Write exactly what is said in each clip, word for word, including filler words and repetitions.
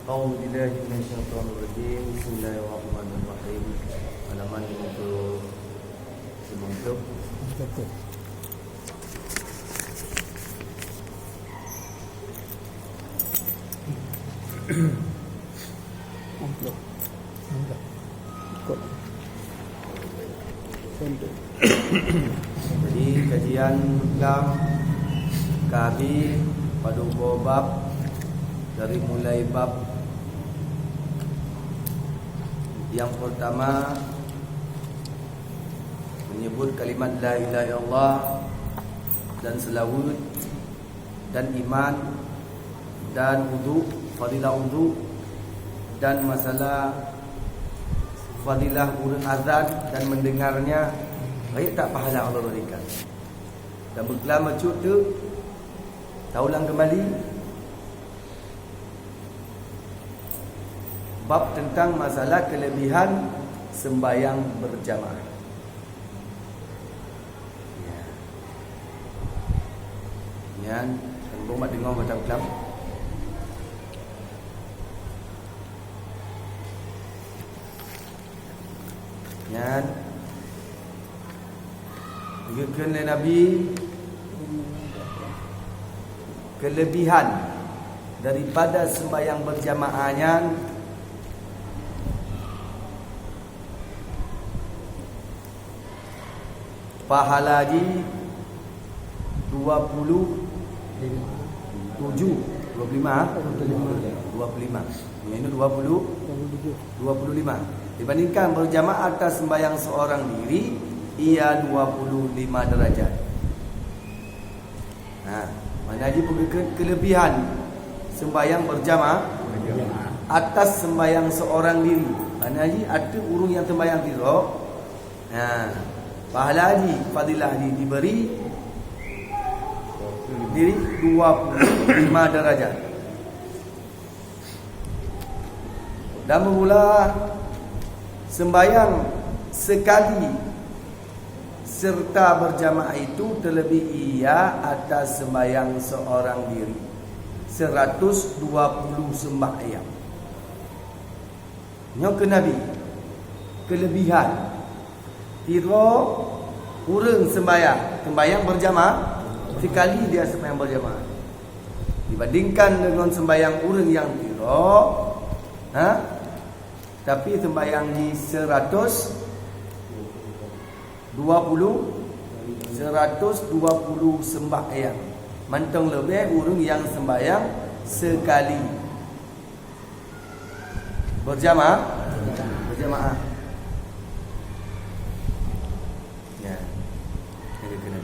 A'udzubillahi minasyaitonirrajim. Bismillahirrahmanirrahim. Halaman lima puluh lima. Jadi, kajian ka habéh padub boh bab, dari mulai bab nyang pertama, menyebut kalimat la ilaha illallah dan selawat dan iman dan wudu, fadilah wudu, dan masalah fadilah ureuëng azan dan mendengarnya, banyak tak pahala Allah berikan. Dan beuklam bacut tu, taulang kembali bab tentang masalah kelebihan sembahyang berjamaah. Ya. Nyan, kan bong mat deungoe mata peuklam. Nyan, geukheun lé Nabi, kelebihan daripada sembahyang berjamaah nyan, pahala jih dua puluh tujuh, dua puluh lima, dua puluh lima. Yang ini dua puluh, dua puluh lima. Dibandingkan berjamaah atas sembahyang seorang diri, ia dua puluh lima derajat. Ha, mana jih ke-, kelebihan sembahyang berjamaah atas sembahyang seorang diri. Mana jih ateueh ureuëng nyang sembahyang sidroe. Ha, pahala jih, fadilah jih diberi diri dua puluh lima derajat. Dan bermula sembahyang sekali serta berjamaah itu terlebih ia atas sembahyang seorang diri, seratus dua puluh sembahyang. Nyoe keu Nabi, kelebihan. Sidroe ureuëng sembahyang, sembahyang berjamaah, sekali dia sembahyang berjamaah. Dibandingkan dengan sembahyang ureuëng nyang sidroe, ha? Tapi sembahyang jih seratus dua puluh, seratus dua puluh sembahyang. Mantong leubeh ureuëng nyang sembahyang sekali. Berjamaah? Berjamaah. Ya. Jadi kena.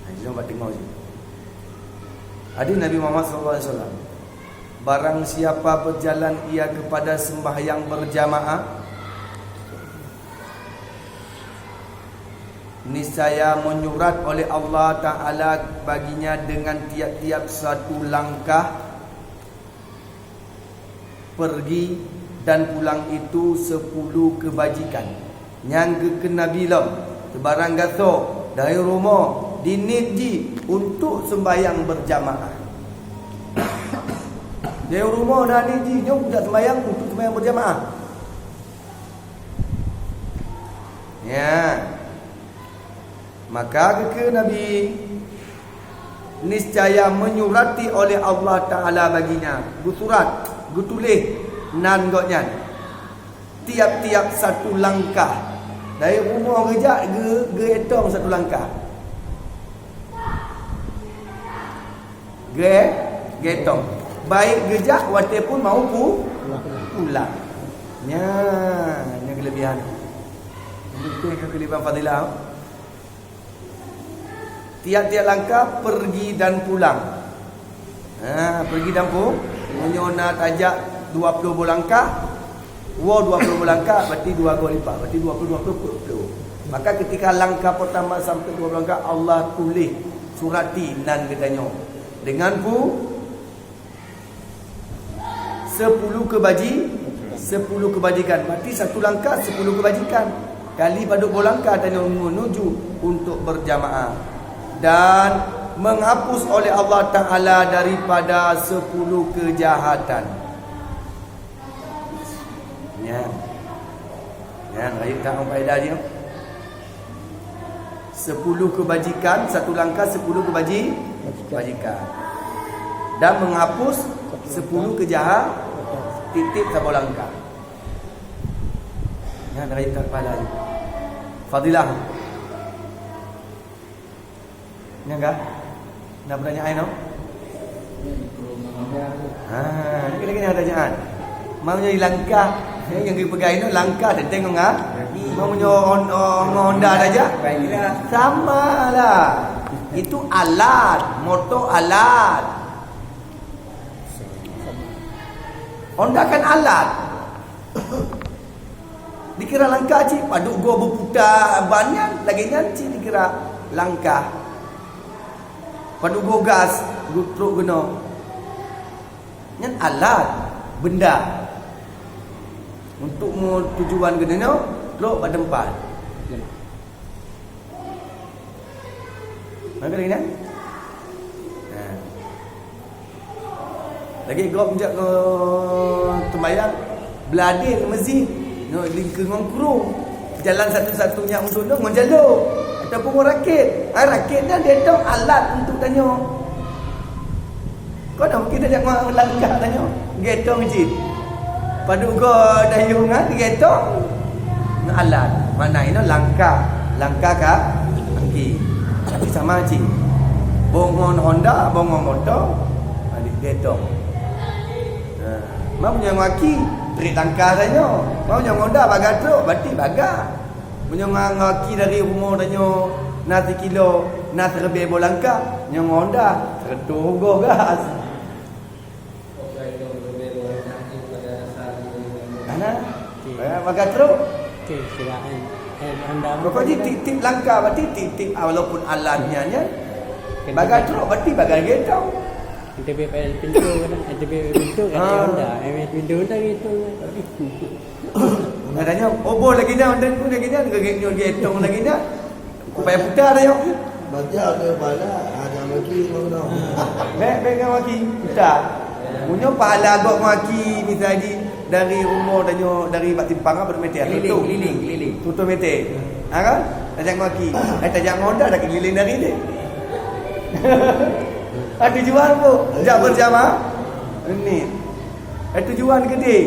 Nah, jadi nampak tengok je. Hadis Nabi Muhammad sallallahu alaihi wasallam, "Barang siapa berjalan ia kepada sembahyang berjamaah, niscaya menyurat oleh Allah Ta'ala baginya dengan tiap-tiap satu langkah pergi dan pulang itu sepuluh kebajikan." Nyang geukheun Nabi lom, teubarang gasoe dari rumoh diniet jih untuk sembahyang berjamaah. Dari rumoh na niet jih nyoe budak sembahyang untuk sembahyang berjamaah. Ya. Maka geukheun Nabi, niscaya menyurati oleh Allah Ta'ala baginya, geusurat, geutuléh nan gobnyan. Tiap-tiap satu langkah. Dari rumoh geujak geu-, geuetong satu langkah. Ge-, getong. Baik geujak watée pun mau pu-, pulang. Nyan, nyan kelebihan. Beutôi ke kelebihan fadilah. Tiap-tiap langkah pergi dan pulang. Ha, pergi dan pulang. Meunyoe na tajak dua puluh boh langkah, woe dua puluh boh langkah, berarti dua goe lipat, berarti dua puluh, dua puluh, dua puluh. Maka ketika langkah pertama sampai dua puluh langkah, Allah tuléh, surati nan geutanyoe. Dengan pu-, sepuluh kebaji-, sepuluh kebajikan. Berarti satu langkah sepuluh kebajikan. Kali padub boh langkah tanyoe menuju untuk berjamaah. Dan Menghapus oleh Allah Taala daripada sepuluh kejahatan. Nyan. Nyan, rayeuk that faedah jih. Sepuluh kebajikan, satu langkah sepuluh kebaji-, kebajikan. Dan menghapus sepuluh kejahat, tiep-tiep saboh langkah. Nyan, rayeuk that pahala jih. Fadilah. Nyan kah? Na peutanyaan, no? Ha, ni kena-kena peutanyaan. Mau nyoe langkah, eh, nyang geupeugah inoe langkah teuntèe ngon nga-, mau nyoe on-, on-, ngon honda saja? Sama lah. Itu alat, motor alat. Honda kan alat. Dikira langkah cit, padub goe beuputa ban nyan, lagèe nyan cit dikira langkah. Padub goe gas, geutrok keunoe. Nyan alat, benda. Untuk meutujuan keunoe, trok bak teumpat. Maka lagèe nyan. Ha. Lagèe gob jak ngon teumbayang, beuladèe ngon meuseujid, ngon lingkeue ngon krueng. Jalan satu-satunya untuk nyoe ngon jalô ataupun ngon rakét. Ha, rakét nyan dietong alat untuk tanyoe. Kon na mungkin tajak ngon langkah tanyoe, geuetong cit. Padub goe dayueng nyan geuetong ngon alat. Makna inoe langkah, langkah ka-, kaki. Tapi sama cit. Boh ngon honda, boh ngon moto, ha, geuetong. Ha. Meunyoe ngon kaki, trép langkah tanyoe. Meunyoe ngon honda, baga trok, berarti baga. Meunyoe ngon, ngon kaki dari rumoh tanyoe na sikilo, na siribèe boh langkah, nyoe ngon honda, sireutoh goe gas. Hana? Okey. Eh, baga trok? Okey, kira, eh, eh, honda. Pokok jih tiep-tiep langkah, berarti tiep-tiep, ah, walaupun alat nyan, nyan. Baga trok, berarti baga geuetong. Entebek pintu kan, entebek pintu kan, honda, eh, pintu honda gitu. Katanya, oh, boh lagèe nyan, dan pun lagèe nyan, lagèe nyan, lagèe nyan. Kupayah puta dah, yuk. Baca ada pala, ada lagi, mana? Bèk, bèk ngon kaki, puta. Meunyoe pala gok ngon kaki, misalnya dari rumoh, dari, dari bak simpang, berapa meter? Keliling, keliling, keliling. Tutup meter. Ha, kan? Tajak ngon kaki. Eh, tajak ngon honda, dah keliling dari ni. Ha, tujuan apa? Jak berjamaah. Ini. Eh, tujuan gede.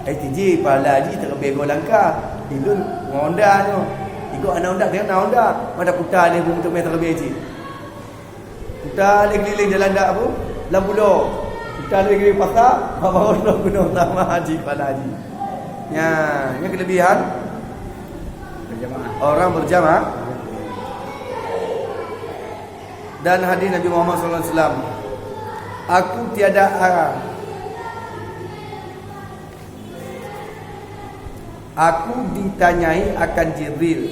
Eh, tiji, pala jih terlebih gol langkah. Di lôn ngon honda nyoe. Igoe aneuk honda, dia na honda. Pada puta ni, bung teumé terlebih jih. Puta lé keliling jalan dak apa? Lam pulo. Puta lé keliling pasar, bawa orang gunung sama haji, pala haji. Nya, nya kelebihan orang berjamaah. Dan hadis Nabi Muhammad sallallahu alaihi wasallam, "Aku tiada, aku ditanyai akan Jibril,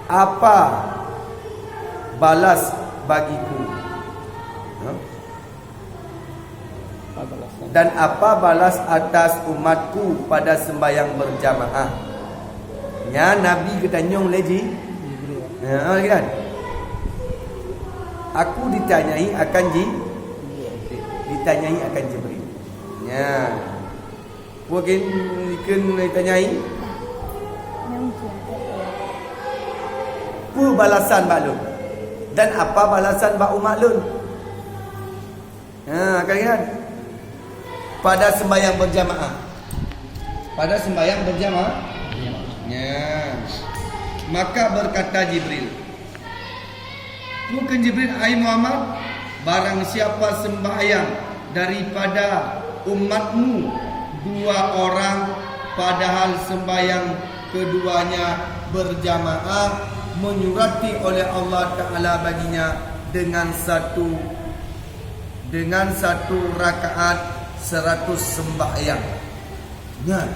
apa balas bagiku?" Ha? Apa balasan? Dan apa balas atas umatku pada sembahyang berjamaah? Nya Nabi geutanyong lé Ji-, Jibril. Ha, lagi kan? Aku ditanyai akan Ji-, Jibril. Ditanyai akan Jibril. Nya. Mungkin ikun ditanyai. Peue balasan bak lôn? Dan apa balasan bak umat lôn? Ha, kan, kan? Pada sembahyang berjamaah. Pada sembahyang berjamaah. Ya. Maka berkata Jibril, mungkin Jibril, "Hai Muhammad, barang siapa sembahyang daripada umatmu dua orang, padahal sembahyang keduanya berjamaah, menyurati oleh Allah Taala baginya dengan satu dengan satu rakaat seratus sembahyang." Nyan.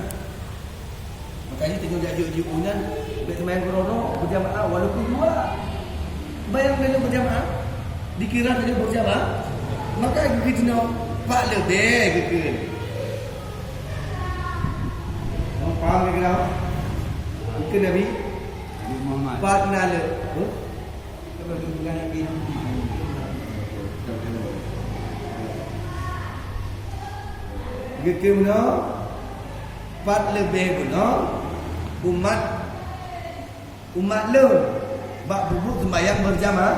Makanya tengok jak juk-juk nyan, bèk sembahyang keudroe-droe berjamaah walaupun dua. Bayang tengok berjamaah, dikira tengok berjamaah, maka geukheun jinoe pak leubeh geukheun. Kamu paham kira-kira? Bukan Nabi? Ini Muhammad. Pat na le. Huh? Geukheun bunoe, pat leubeh bunoe umat, umat lôn bak peubuet seumbahyang beurjamaah.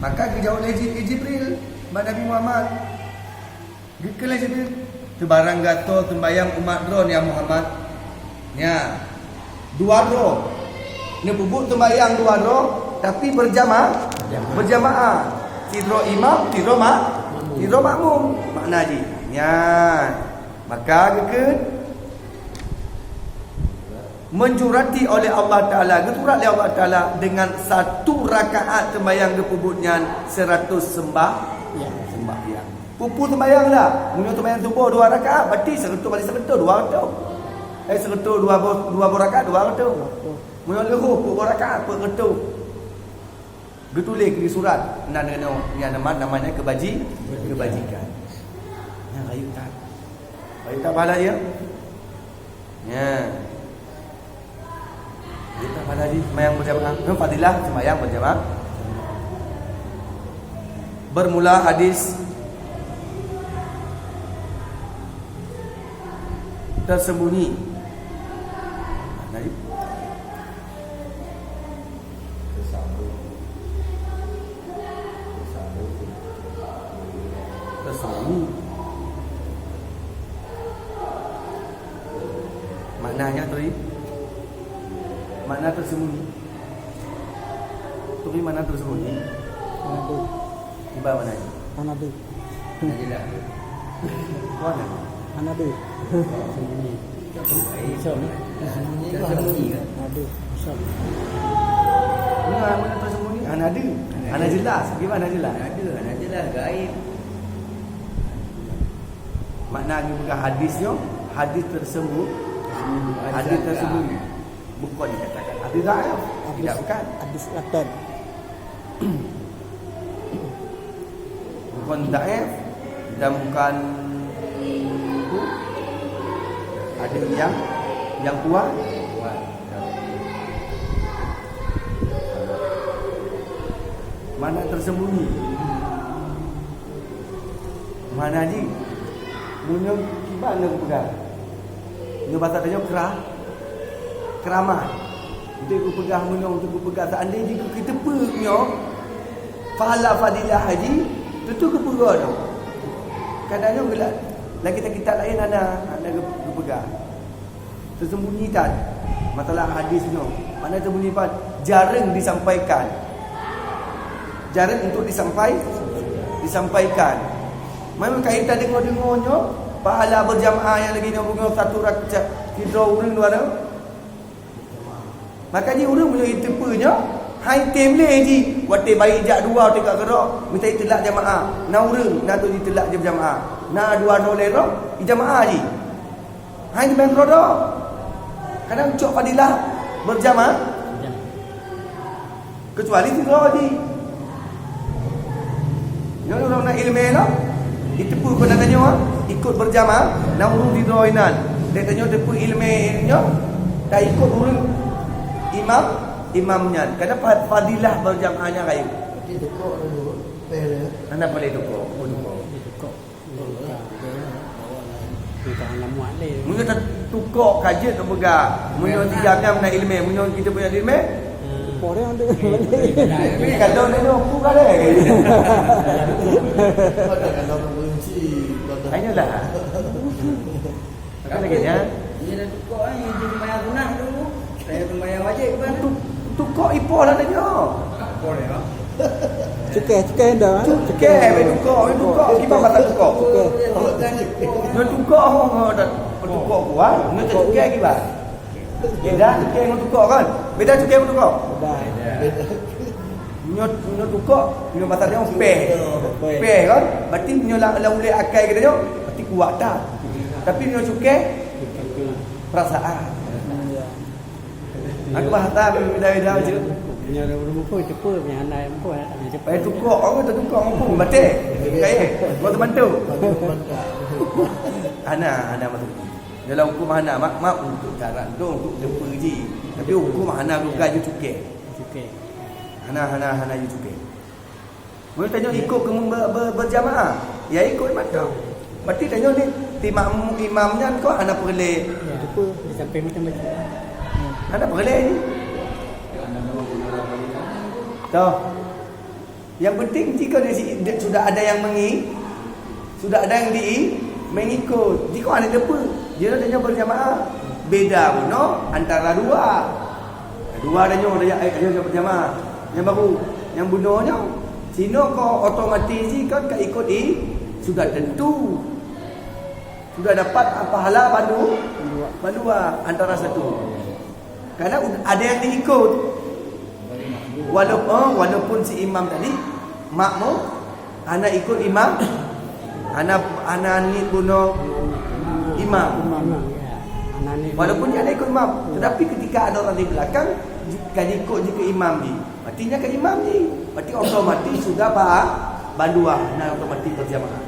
Maka geujaweueb lé Ji-, Jibril bak Nabi Muhammad. Geukheun lé Jibril, "Teubarang gata seumbahyang umat droe, ya Muhammad. Nya, dua droe. Neupeubuet seumbahyang dua droe, tapi beurjama-, beurjamaah. Sidroe imam, sidroe ma-, sidroe makmum." Makna jih. Nya. Maka geukheun, meujurati oleh Allah Taala, geusurat lé Allah Taala dengan satu rakaat seumbahyang geupeubuet nyan seratus sembah-, ya, sembahyang. Peue-peue seumbahyang lah. Meunyoe seumbahyang suboh dua rakaat, berarti seureutôh kali seureutôh, dua reutôh. Eh, seureutôh dua boh, dua boh rakaat, dua reutôh. Meunyoe leuhô, peuet boh rakaat, peuet reutôh. Geutuléh di surat, nan keunoe, nyang nama, namanya kebaji-, kebajikan. Nyang rayeuk that. Rayeuk that pahala jih, ya? Ya. Rayeuk that pahala jih, seumbahyang beurjamaah. Nyoe fadilah seumbahyang beurjamaah. Bermula hadis tersembunyi. Jadi, tersembunyi. Maknanya tadi, makna tersembunyi. Turi makna tersembunyi. Hana deuh. Iba makna jih? Hana deuh. Hana jelas. Mana? Hana deuh. Sembunyi. Tersembunyi. Tersembunyi kan? Hana deuh. Kosong. Mana, mana tersembunyi? Hana deuh. Hana jelas. Gimana jelas? Hana deuh, hana jelas, gaib. Makna geupeugah hadis nyoe, hadis tersembunyi. Hadis tersembunyi. Bukan dikatakan hadis dhaif. Tidak, bukan. Hadis laten. Bukan dhaif dan bukan hadis yang, yang kuat. Mana tersembunyi? Mana jih? Meunyoe kiban lôn peugah. Nyoe basa tanyoe kera-, keramah. Untuk kupeugah meunyoe, untuk kupeugah, seandai jih keu teupeu nyoe, pahala fadilah haji, tentu kupeugah nyoe. Kadang nyoe geula-, lam kitab-kitab laén hana, hana geupeugah. Tersembunyi that masalah hadis nyoe. Makna tersembunyi pat, jarang disampaikan. Jarang untuk disampai-, disampaikan. Mana kaitan deungoe-deungoe nyoe, pahala berjamaah nyang lagèe nyoe, beungoh satu rakaat, sidroe ureueng dua nyoe. Maka jih ureueng meunyoe jiteupeue nyoe, hai tem lé jih. Watèe bayi jak dua, watèe ka keudroe, mita jiteulak jamaah. Na ureueng, na tu jiteulak jeuet jamaah. Na dua droe lhèe droe, jijamaah jih. Hai teumèe keudroe. Kadang cok fadilah berjamaah. Kecuali sidroe jih. Nyoe ureueng na ileumèe lom, jiteupeue keu na tanyoe, ikot berjamaah, na ureueng sidroe inan. Lé tanyoe teupeue ileumèe nyoe, taikot ureueng imam, imam nyan. Karena fa-, fadilah berjamaah nyan rayeuk. Berarti tukok dulu, pèh dia. Hana boleh tukok, oh, tukok. Tukok. Tukok hana muat lé. Meunyoe tatukok ka jeuet tapeugah. Meunyoe sijam nyan na ileumèe, meunyoe kita punya ileumèe, hmm. Poh dia ada. Ini kalau dia tu, aku kan, eh. Ada kalau benci, kalau Ayolah. Apa lagi, ya? Ini dah tukok, eh, ini sembahyang sunat dulu. Saya sembahyang wajib, kan? Tu-, tukok ipoh lah tanya. Ipoh dia, ha? Cukai, cukai dah, ha? Cukai, weh, tukok, weh, tukok. Kiban mata tukok. Cukai. Nyoe tukok, oh, oh, dah. Tukok kuat, nyoe cukai kiban. Beda cukai ngon tukok, kan? Beda cukai ngon tukok? Beda. Nyoe, nyoe tukok, nyoe bahasa dia pèh. Pèh. Pèh, kan? Berarti nyoe la-, la ulèe akai kita nyoe, berarti kuat dah. Tapi nyoe cukai, perasaan. Ya. Aku bahasa beda-beda je. Punya orang muka cepat, punya anak muka, anak cepat. Payah tukok, orang tu tukok muka, batik. Kaya, buat teman tu. Ana, ana masuk. Dalam huköm hana, mak, mak untuk cara tu, untuk depa ji. Tapi huköm hana bukan ju cukai. Cukai. Hana, hana, hana ju cukai. Meunyoe tanyoe ikot keu ber-, ber-, berjamaah, ya ikot mantong. Berarti tanyoe ni, imam, imam nyan kok hana peureulée. Ya, depa di samping macam baca. Hana peureulée ni. Toh. Yang penting jika di si-, de-, sudah ada yang mengi-, sudah ada yang di-, mengikut. Jika ada depa, dia tanyoe berjamaah. Beda bunoe antara dua. Dua tanyoe, ada yang, eh, ada yang berjamaah. Yang baru, yang bunoe nyoe, sinoe kok otomatis jih kan ka ikut i, sudah tentu. Sudah dapat pahala bandua, bandua antara satu. Karena ud-, ada yang diikut. Walaupun, walaupun si imam tadi makmum, hana ikut imam, hana, hana niet bunoe imam. Imam, ya. Hana niet. Walaupun dia hana ikut imam, tetapi ketika ada orang di belakang, ji-, ka ikut jih keu imam jih. Berarti nyan keu imam jih. Berarti otomatis sudah ba-, bandua, hana otomatis berjamaah.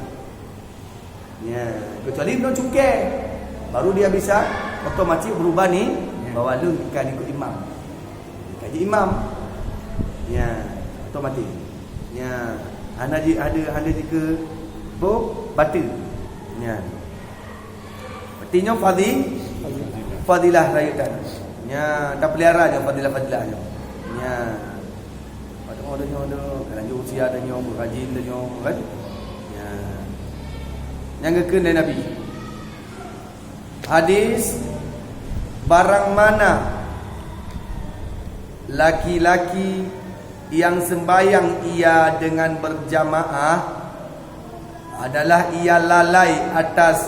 Ya, kecuali bunoe cukai. Baru dia bisa otomatis berubah ni, ya, bahwa lôn bukan ikut imam. Bukan jih imam. Ya, otomatis. Ya, hana ji-, ada, hana jikeu, bo, bateue. Ya. Berarti nyoe fadhi-, fadilah rayeuk tanyoe. Ya, tapelihara nyoe fadilah-fadilah nyoe. Ya. Padahai ada nyoe ada, lanjut usia ada nyoe, berajin ada nyoe, kan? Ya. Nyang geukheun lé Nabi. Hadis, barang mana laki-laki yang sembahyang ia dengan berjamaah adalah ia lalai atas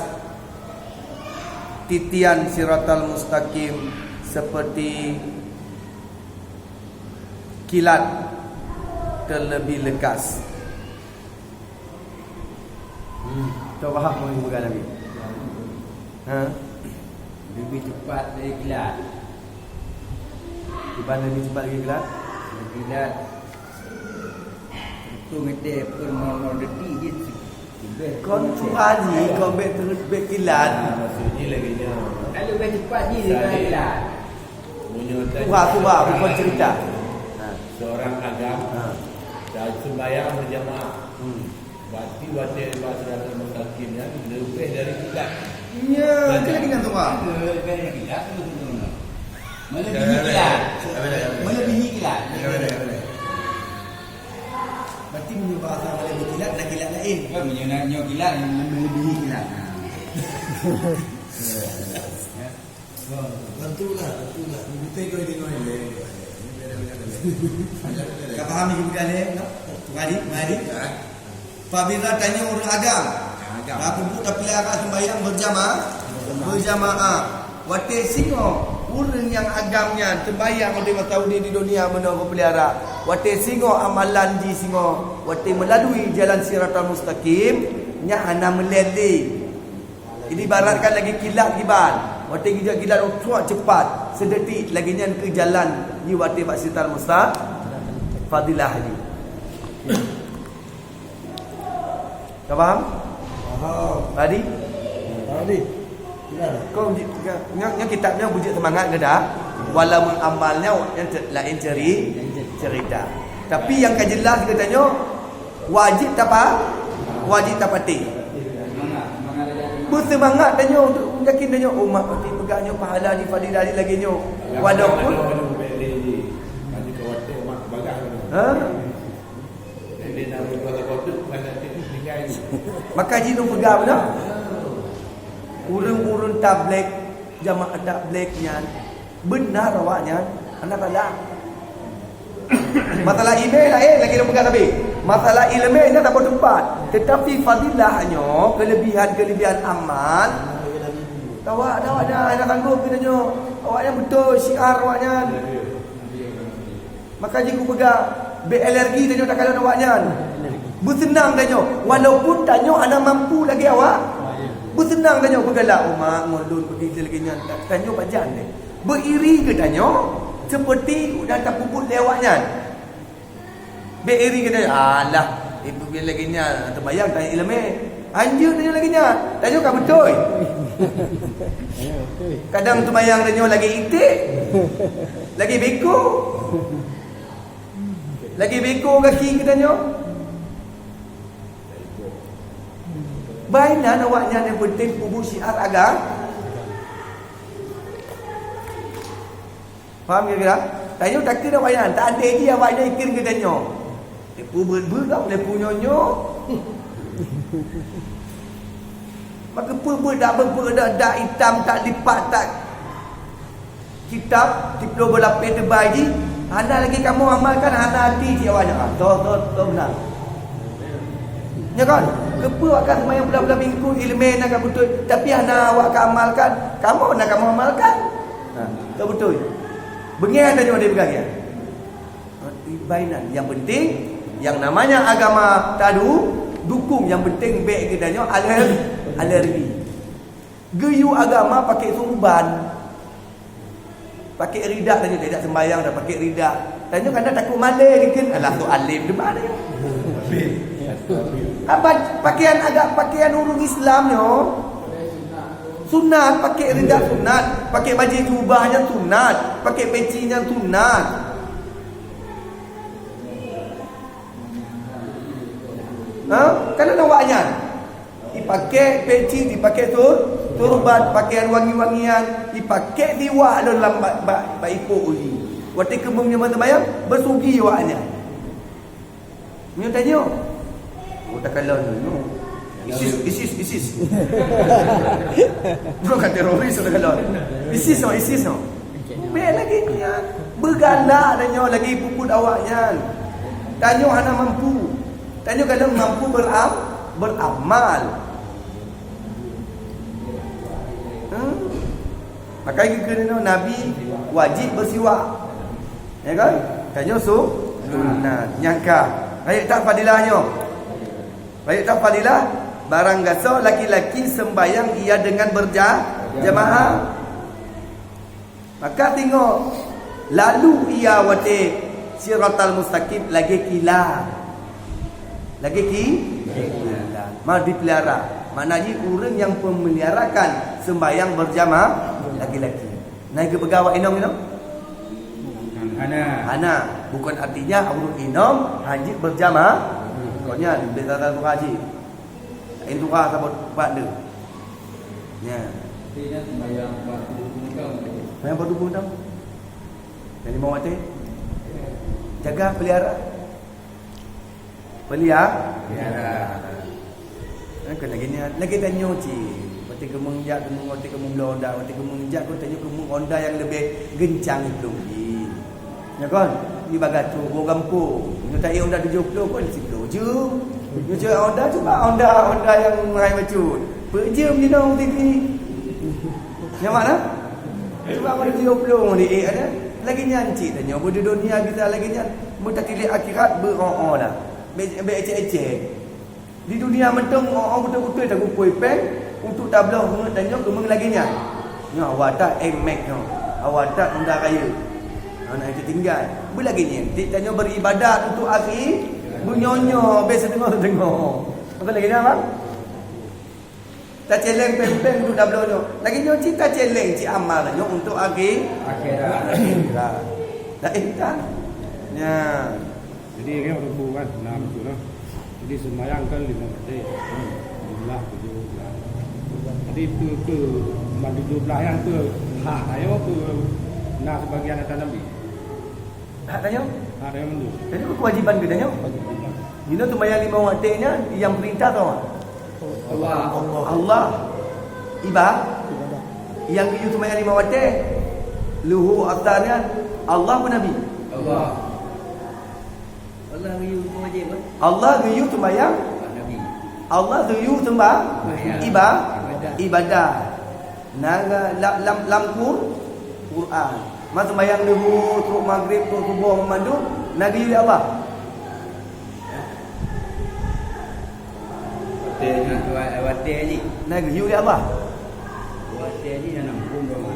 titian siratal mustaqim seperti kilat terlebih lekas. Hmm, tau paham apa yang dipeugah Nabi? Ha? Lebih cepat dari kilat. Kiban lebih cepat dari kilat? Dari kilat. Itu ngedeh pun nol-nol detik je. Kon cuba ji, kon bek terus bek kilat. Ha, maksudnya lagi nyoe. Kalau bek cepat ji, dia kilat. Meunyoe tadi Tuha, tuha, bukan cerita. Ha. Seorang agam, ha, dan sembahyang berjamaah. Hmm. Berarti watèe bak siratal mustaqim nyan leubeh dari kilat. Ya, itu lagi nyan tuha. Leubeh dari kilat, tu, tu, tu. Melebihi kilat. Melebihi kilat. Berarti meunyoe bahasa melebihi kilat, na kilat laén. Kan meunyoe na nyoe kilat, melebihi kilat. Ha. Ya. Betul lah, betul lah. Betul kau ini kau ini. Ka paham ni bukan eh? Mari, mari. Apabila tanyoe ureueng agam, agam. Aku buka pelihara sembahyang berjamaah, berjamaah. Watèe singoh ureueng nyang agam nyan sembahyang di masa di dunia meunoe geupelihara. Watèe singoh amalan jih singoh, watèe melalui jalan siratal mustaqim, nyan hana meulét lé. Jadi ibaratkan lagi kilat kiban. Watèe gijak kilat utuak cepat, sedetik lagi nyan keu jalan di watèe bak siratal mustaqim. Fadilah ni. Ka paham? Paham. Tadi? Tadi. Benar. Kau uji, nyoe, nyoe kitab nyoe bujuk semangat ke dah? Walau mengamalnya yang ce-, lain ceri-, cerita. Tapi yang ka jelas kita nyoe, wajib tapa-, wajib tapatéh. Beuseumangat tanyoe untuk yakin tanyoe, oh, mak pati peugah nyoe pahala di fadilah di lagèe nyoe. Walaupun, ha? Maka jih lôn peugah beuna. Ureueng-ureueng tabligh, jamaah tabligh nyan, beuna awaknyan, hana salah. Masalah ileumèe laén, lagèe lôn peugah tadi. Masalah ileumèe nyan saboh teumpat. Tetapi fadilah nyoe, kelebihan-kelebihan amal, awak, awaknyan hana sanggup geutanyoe. Awaknyan beutôi syiar awaknyan. Maka jih kupeugah, bèk alergi tanyoe takalon awaknyan. Beuseunang tanyoe, walaupun tanyoe hana mampu lagèe awak. Beuseunang tanyoe, beugalak, "Oh, mak, ngon lôn beugèt lagèe nyan." Ta-, tanyoe pajan deh. Beuiri geutanyoe, seperti nyang tapeubuet lé awaknyan. Bèk iri geutanyoe, "Alah, ibu lagèe nyan, teubayang tanyoe ileumèe." Hanjeuet tanyoe lagèe nyan, tanyoe ka beutôi. Kadang seumayang tanyoe lagèe iték, lagèe beko, lagèe beko gaki geutanyoe. Bainan awaknyan nyang peunteng peubuet syiar agama. Paham kira-kira? Tanyoe takheun awaknyan, tak adé jih awaknyan ikheun keu tanyoe. Leupeu beuet-beuet dah, leupeu nyoe-nyoe. Maka peue beuet dak beuet-beuet dak, dak itam, tak lipat, tak kitab, siplôh boh lapéh teubai jih, hana lagèe kamoe amalkan, hana até cit awaknyan. Ah, toh, toh, toh beuna. Nya kan? Keupeue awak ka seumayang bulan-bulan minggu, ileumèe na ka beutôi, tapi hana awak ka amalkan, kamoe na kamoe amalkan. Ha, ka beutôi. Beungèh tanyoe dibeugagai. Bainan, yang penting, yang namanya agama tadu dukung, yang penting bèk geutanyoe aler-, alergi. Geuyue agama pakai surban. Pakai rida tanyoe, tidak sembahyang dah pakai rida. Tanyoe karena takut malèe dikeun, alah tu alim di mana? Apa pakaian agak pakaian ureueng Islam nyoe? Sunat, pakai rida sunat, pakai baju jubah nyan sunat, pakai peci nyan sunat. Ha? Kan ada awaknyan. Dipakai peci, dipakai tur-, turban, pakaian wangi-wangian, dipakai siwak lom lam ba-, ba-, bak ipok uji. Watèe keumeung nyoe masa bayang, beusugi awaknyan. Nyoe tanyoe. Oh, takalon nyoe. ISIS, ISIS, ISIS. Bukan teroris, takalon. ISIS, oh, ISIS, oh. Bèk lagèe nyan. Beugalak tanyoe lagèe peubuet awaknyan. Tanyoe hana mampu. Tanyoe kadang mampu beram-, beramal. Hmm? Maka geukheun nyoe Nabi wajib beusiwak. Ya kan? Tanyoe su-, sunat. Nyang ka. Rayeuk that fadilah nyoe. Rayeuk that fadilah, barang gasoe laki-laki sembahyang ia dengan berja-, jamaah. Maka tengok, lalu ia watèe siratal mustaqim lagèe kilat. Lagèe ki-, kilat. Ma dipelihara. Makna jih ureueng nyang pemeliharakan sembahyang berjamaah laki-laki. Na geupeugah awak inong-inong? Hana. Hana. Bukan artinya ureueng inong hanjeuet berjamaah. Pokoknya, lebih tata tu haji. Lain tu rasa buat, buat dia. Ya. Tapi kan sembahyang empat puluh lima tahun tu. Sembahyang empat puluh lima tahun. Jadi mau mati? Jaga, pelihara. Pelihara. Pelihara. Kan lagi ni, lagi tanyoe cit. Watèe keumeung jak, keumeung, watèe keumeung bloe Honda, watèe keumeung jak, keu tanyoe keumeung Honda nyang leubeh geuncang iplueng jih. Nyo kon, di bagasoe boh gampông. Nyo taék Honda tujoh ploh kon siploh jeuem. Nyo cok Honda, cuba Honda, Honda nyang hai bacut. Peuet jeuem jinoe siti. Nyaman, ha? Cuba Honda tujoh ploh diék ada. Lagèe nyan cit tanyoe, beududonya bisa lagèe nyan. Meutakilé akhirat beu-o-o dah. Bèk, bèk ecek-ecek. Di dunia mantong, oh, oh, beutôi-beutôi takumpôi péng untuk tabloe heuet tanyoe keumeung lagèe nyan. Nyoe awak that Nmax nyoe. Awak that Honda Rayo. Hana teutinggai. Beulagèe nyan, tiep tanyoe beribadat untuk akhi, beunyoe-nyoe, bèk siteungoh-siteungoh. Apa lagèe nyan, Bang? Tacèlèng péng-péng untuk tabloe nyoe. Lagèe nyoe cit tacèlèng cit amal nyoe untuk akhi-, akhirat. Laén tan. Nyan. Jadi, riweueh ribu kan, enam tu lah. Jadi, sembahyang kan lima waktu. Jumlah tujuh belas. Jadi, tu, tu, cuma tujuh belas yang tu, hak ayo tu, nah, sebagian atas Nabi. Hak tanyoe? Hak tanyoe mandum. Tanyoe kewajiban geutanyoe. Wajiban. Nyoe sembahyang lima waktu nyan, yang perintah tu Allah. Allah. Iba-, yang geuyue sembahyang lima waktu, luhur, asar nyan, Allah pun Nabi? Allah. Allah geuyue sembahyang. Nabi. Allah geuyue sembah-, Sembahyang. Iba-, Ibadah. Ibadah. Na ga-, la-, lam, lam Qur-, Quran. Ma sembahyang luhur, trok maghrib, trok suboh, mandum, na geuyue lé Allah? Watèe nyan, wa-, watèe jih. Na geuyue lé Allah? Watèe jih na nampung doa.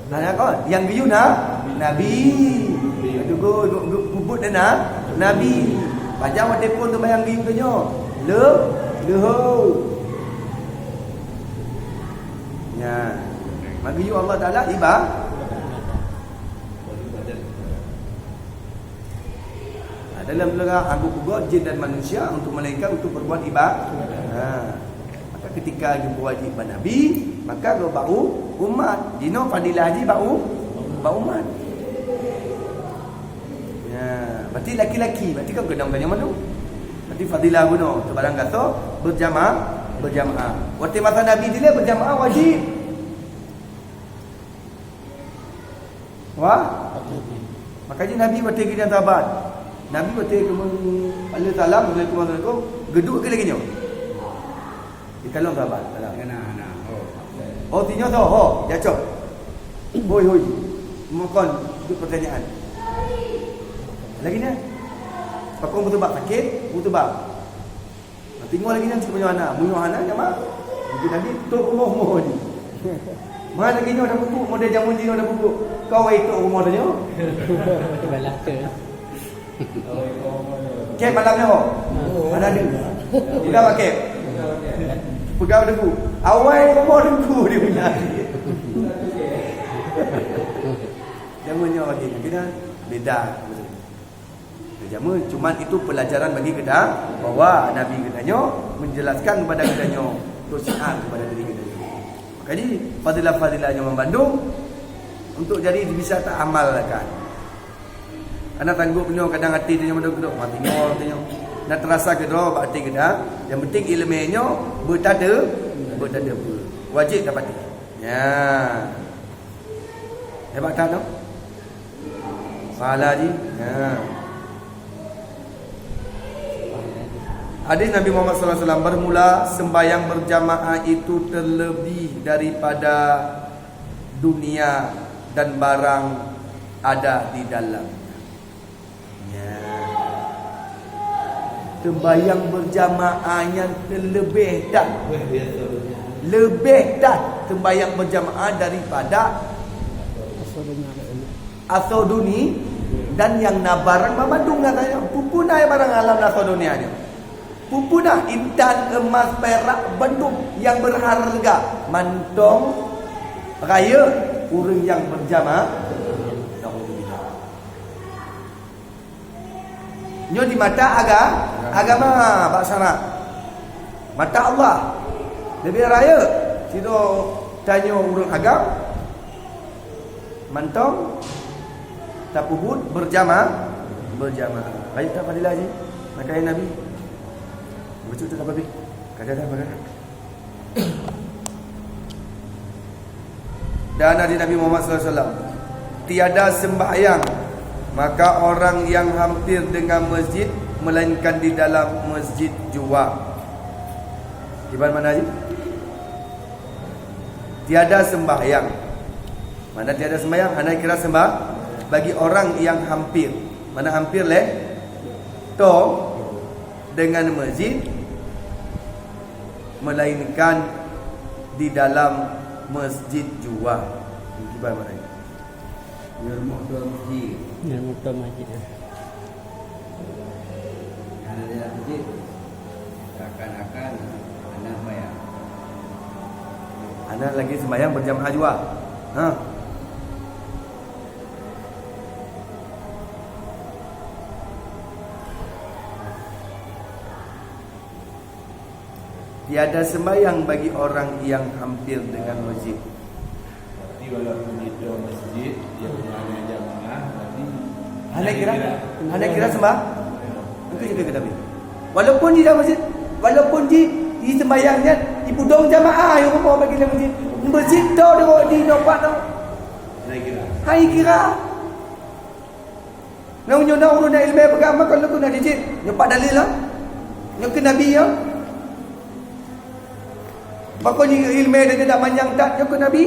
Nah, ya kan? Yang geuyue na Nabi. Itu go, go, go, peubuet na Nabi. Pajan watèe phon sembahyang geuyue tanyoe. Le, leuhô. Ya. Maka geuyue Allah Taala iba-, ha, dalam leuha hana geupeugah jin dan manusia untuk melainkan untuk berbuat iba-, ha. Maka ketika geupeuwajib bak Nabi, maka geuh bak u-, umat. Jinoe fadilah jih bak u-, bak umat. Ya, berarti laki-laki, berarti kan keunong tanyoe mandum. Berarti fadilah bunoe, teubarang gasoe berjama-, berjamaah. Watèe masa Nabi dilèe berjamaah wajib. Wah? Maka jih Nabi watèe geunyang sahabat. Nabi watèe geumeu-, alaihi salam, assalamualaikum, assalamualaikum, geuduek keu lagèe nyoe. Dikalon sahabat, salam. Hana, hana. Oh. Oh, tinyo tho, ho, jacok. Hoi, hoi. Mukon, duek pertanyaan. Lagèe nyan. Pakon beuteuba sakét, beuteuba. Tapi ngon lagèe nyan cit meunyoe hana, meunyoe hana nyang ma. Mungkin Nabi tok rumoh-rumoh jih. Ma lagèe nyoe dah pupuk, model jameun jinoe dah pupuk. Kau wai tok rumoh tanyoe. Balah ke? Kép malam nyoe. Ada ni. Tidak pakai. Pegang teungku. Awai rumoh teungku dia punya. Jameun nyoe lagi. Kita beda. Jameun, cuman itu pelajaran bagi kita bahwa Nabi geutanyoe menjelaskan kepada geutanyoe untuk syiar kepada diri geutanyoe. Maka jih fadilah-fadilah nyoe bandum untuk jadi bisa taamalkan. Karena tanggop nyoe kadang até tanyoe mandum keudroe, mati nyoe tanyoe. Na terasa keudroe bak até geuda, yang penting ileumèe nyoe beutade, beutade. Wajib dapati. Ya. Hebat kan tu? Pahala jih. Ya. Hadis Nabi Muhammad sallallahu alaihi wasallam, bermula sembahyang berjamaah itu terlebih daripada dunia dan barang ada di dalamnya. Ya. Sembahyang berjamaah nyan terlebih dah. Lebih dah sembahyang berjamaah daripada asoe dunia dan nyang na barang banmandum katanya. Peue-peue na barang alam asoe dunia nyoe. Peue-peue na intan, emas, perak, bandum nyang berharga. Mantong rayeuk ureueng nyang berjamaah. Naudzubillah. Nyoe di mata aga-, agama bak syarak. Mata Allah. Leubeh rayeuk sidroe tanyoe ureueng agam mantong tapeubuet berjama-, berjamaah. Rayeuk that fadilah jih. Maka ya Nabi. Bacut tu tak habis. Kada dah, kada. Dan hadis Nabi Muhammad sallallahu alaihi wasallam, tiada sembahyang maka orang yang hampir dengan masjid melainkan di dalam masjid jua. Kiban mana ji? Tiada sembahyang. Mana tiada sembahyang? Hana kira sembah bagi orang yang hampir. Mana hampir leh? To dengan masjid melainkan di dalam masjid jua. Kiban mana? Ngon mukdom masjid. Ngon mukdom masjid. Hana di dalam masjid. Seakan-akan hana sembahyang. Hana lagi sembahyang berjamaah jua. Ha. Tiada sembahyang bagi orang yang hampir dengan masjid. Berarti walaupun di masjid, dia punya hana jamaah, berarti hana kira, hana kira sembah. Itu juga kita ambil. Walaupun di dalam masjid, walaupun di, di sembahyangnya, di pudong jamaah yang rumah bagi dalam masjid. Masjid tu dia di nompat tu. Hana kira. Hai kira. Nyoe, nyoe na ureueng nyang ileumèe peugah, "Maka lôn keuneuk jijak." Nyoe pat dalil lah. Nyoe keu Nabi, ya. Pakon nyoe ileumèe dan tidak panjang that, nyoe keu Nabi.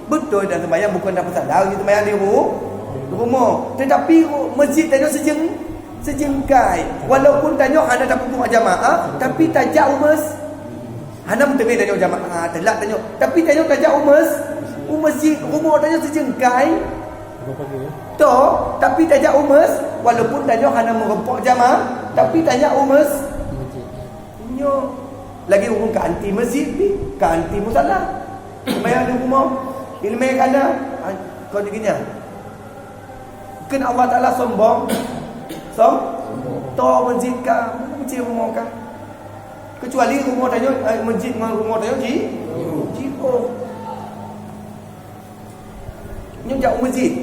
Beutôi dan sembahyang bukan dak peusalah, nyoe sembahyang di ru-, di rumoh. Tetapi masjid tanyoe sijeng-, sijengkai. Walaupun tanyoe hana tapeubuet jamaah, tapi tajak u mes-, Hana meuteumé tanyoe jamaah, telat tanyoe. Tapi tanyoe tajak u mes-, u masjid, rumoh tanyoe sijengkai. To, tapi tajak u mes-, walaupun tanyoe hana meurumpok jamaah, tapi tajak u mes-, nyoe lagi ureueng ka anti masjid pih, ka anti musala. Sembahyang di rumoh, ileumèe ka na, ha, kon geuh nyan. Kheun Allah Taala sombong. Som-, to meuseujid ka, meuseujid rumoh ka. Keucuali rumoh tanyoe, eh, meuseujid ngon rumoh tanyoe ji-, jiôh. Nyoe jak u meuseujid.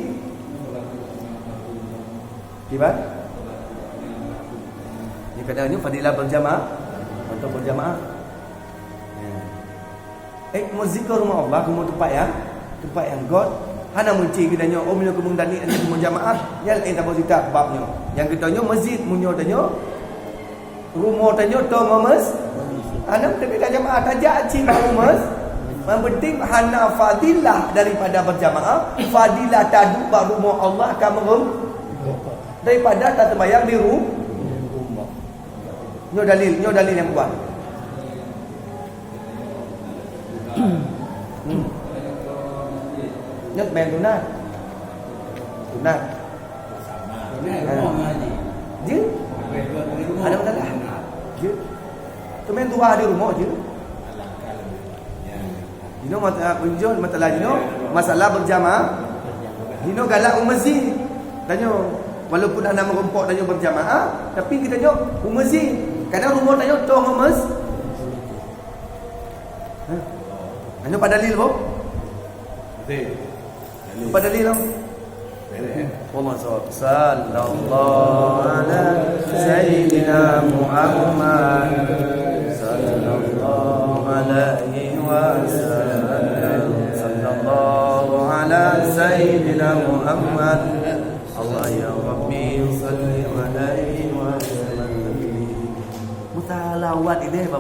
Kiban? Nyoe kadang nyoe fadilah berjamaah. Untuk berjamaah. Ya. Eh, meuseujid keu rumoh Allah, rumoh teumpat nyang, teumpat nyang göt. Hana meucit geutanyoe, oh, meunyoe keumeung danik, hana keumeung jamaah, nyan laén saboh sita bab nyoe. Nyang geutanyoe meuseujid, meunyoe tanyoe rumoh tanyoe tô ngon mes-, hana meuteumé jamaah, tajak cit bak rumoh. Yang penting hana fadilah daripada berjamaah, fadilah taduek bak rumoh Allah ka meurum-, daripada taseumbahyang di ru-, nyoe dalil, nyoe dalil nyang kuat. Hmm. Nyoe main sunat. Sunat. Ha. Jeuet? Ada masalah? Jeuet. Keu main tuha di rumoh jeuet. Jinoe masa-, jinoe masalah jinoe, masalah berjamaah. Jinoe galak u meuseujid. Tanyoe, walaupun hana meurumpok tanyoe berjamaah, tapi geutanyoe u meuseujid. Kadang rumoh tanyoe tô ngon mes-, Ha? Nyoe pat dalil, boh? Betul. Dalil. Pat dalil, boh? Dalil, eh? Wallahu a'lam. Sallallahu ala sayyidina Muhammad. Sallallahu alaihi wasallam. Sallallahu ala sayyidina Muhammad. Allah ya Rabbi, salli alaihi wasallam. Musalawat ini, Bapak.